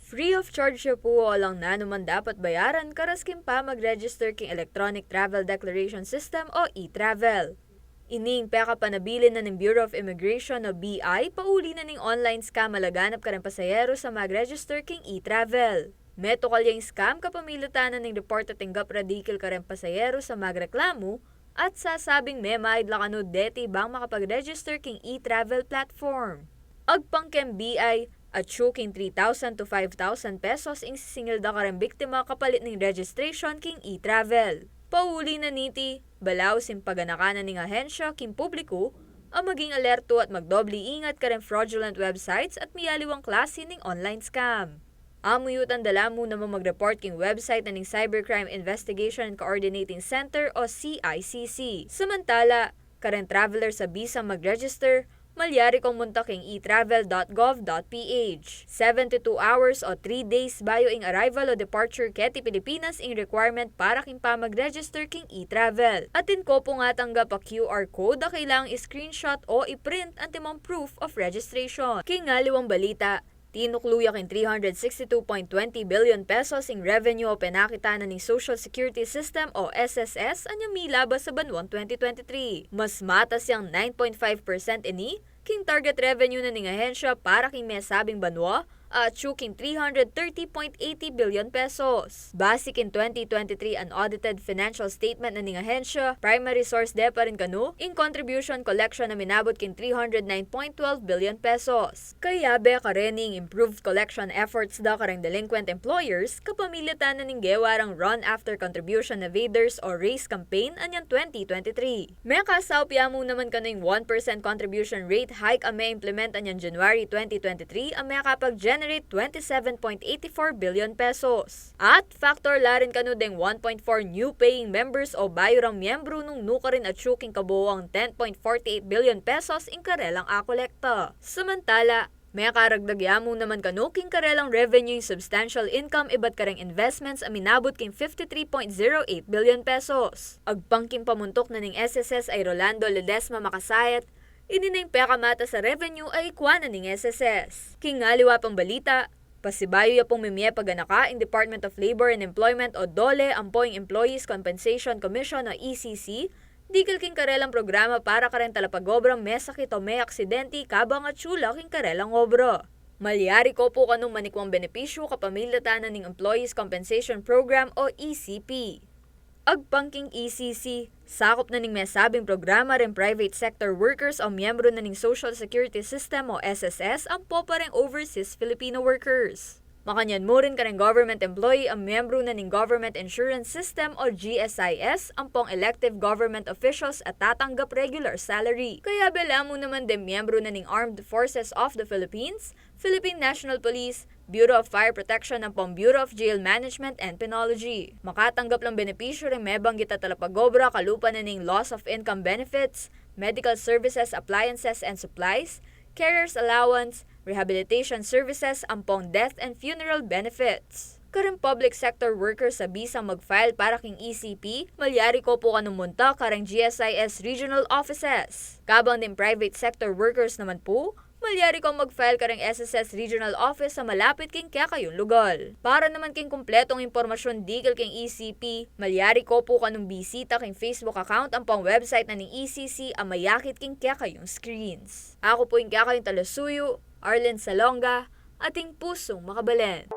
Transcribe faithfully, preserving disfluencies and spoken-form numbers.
Free of charge ya pu o alang nanu man dapat bayaran karas king pamag-register king Electronic Travel Declaration System o e-travel. Ini ing pekapanabilin na ning Bureau of Immigration o B I pauli na ning online scam a laganap kareng pasaheru a mag-register king e-travel. Metukal ya ing scam kapamilatan na ning report a tinggap ra dikil kareng pasaheru a magreklamu at sasabing memaid la kanu deti bang makapag-register king e-travel platform. Agpang keng B I, atsu king three thousand to five thousand pesos ing sisingil da kareng biktima kapalit ning registration king e-travel. Pauli na niti, balaus ing paganakan na ning ahensya king publiku a maging alerto at magdobli ingat kareng fraudulent websites at miyaliwang klasi ning online scam. Amuyutan da la mu namang mag-report king website na ning Cybercrime Investigation and Coordinating Center o C I C C. Samantala, kareng travelers a bisang mag-register, malyari kong munta king e travel dot gov dot P H seventy-two hours o three days bayu ing arrival o departure keti Pilipinas ing requirement para king pamag-register king e-travel. Atin ko pung atanggap a Q R code a kailangang i-screenshot o i-print antimong proof of registration. King aliwang balita, tinuklu ya king three hundred sixty-two point twenty billion pesos ing revenue a penakit na ning Social Security System o S S S anyang milabas a banuang twenty twenty-three. Mas matas yang nine point five percent ini king target revenue na ning ahensya para king mesabing banua, atsu king three hundred thirty point eighty billion pesos. Base king twenty twenty-three unaudited financial statement na ning ahensya, primary source de pa rin kanu ing contribution collection a minabut king three hundred nine point twelve billion pesos. Kayabe kareni ing improved collection efforts da kareng delinquent employers kapamilatan na ning gewa rang run after contribution evaders o race campaign anyang twenty twenty-three. Mekasaup ya mu naman kanu ing one percent contribution rate hike a me-implement anyang January twenty twenty-three a mekapag-generate twenty-seven point eighty-four billion pesos. At factor la rin kanu deng one point four new paying members o bayu rang miyembru nung nukarin atsu king kabuuang ten point forty-eight billion pesos ing karelang akolekta. Samantala, mekaragdag ya mu naman kanu king karelang revenue ing substantial income ibat kareng investments a minabut king fifty-three point zero eight billion pesos. Agpang king pamuntuk na ning S S S ay Rolando Ledesma Makasayat, ini na ing pekamatas a revenue a ikwa na ning S S S. King aliwa pang balita, pasibayu ya pung mimie paganaka ing Department of Labor and Employment o DOLE ampo ing Employees Compensation Commission o E C C, dikil king karelang programa para kareng talapagobrang mesakit o me-aksidenti kabang atsu la king karelang obra. Malyari ko pu kanung manikwang benepisyu kapamilatan na ning Employees Compensation Program o E C P. Agpang king E C C, sakup na ning mesabing programa reng private sector workers o miyembru na ning Social Security System o S S S ampo pa reng overseas Filipino workers. Makanyan mu rin kareng government employee a miyembru na ning government insurance system o G S I S ampong elective government officials a tatanggap regular salary. Kayabe la mu naman deng miyembru na ning Armed Forces of the Philippines, Philippine National Police, Bureau of Fire Protection ampong Bureau of Jail Management and Penology. Makatanggap lang benepisyu reng mebanggit a talapagobra kalupa na ning loss of income benefits, medical services, appliances and supplies, carer's allowance, rehabilitation services ampong death and funeral benefits. Kareng public sector workers a bisang mag-file para king E C P, malyari ko pu kanung munta kareng G S I S regional offices. Kabang deng private sector workers naman pu, malyari kong mag-file kareng S S S regional office a malapit king kekayung lugal. Para naman king kumpletong impormasyun dikil king E C P, malyari ko pu kanung bisita king Facebook account ampong website na ning E C C a mayakit king kekayung screens. Aku pu ing kekayung talasuyu, Arlene Salonga, ating pusung makabalen.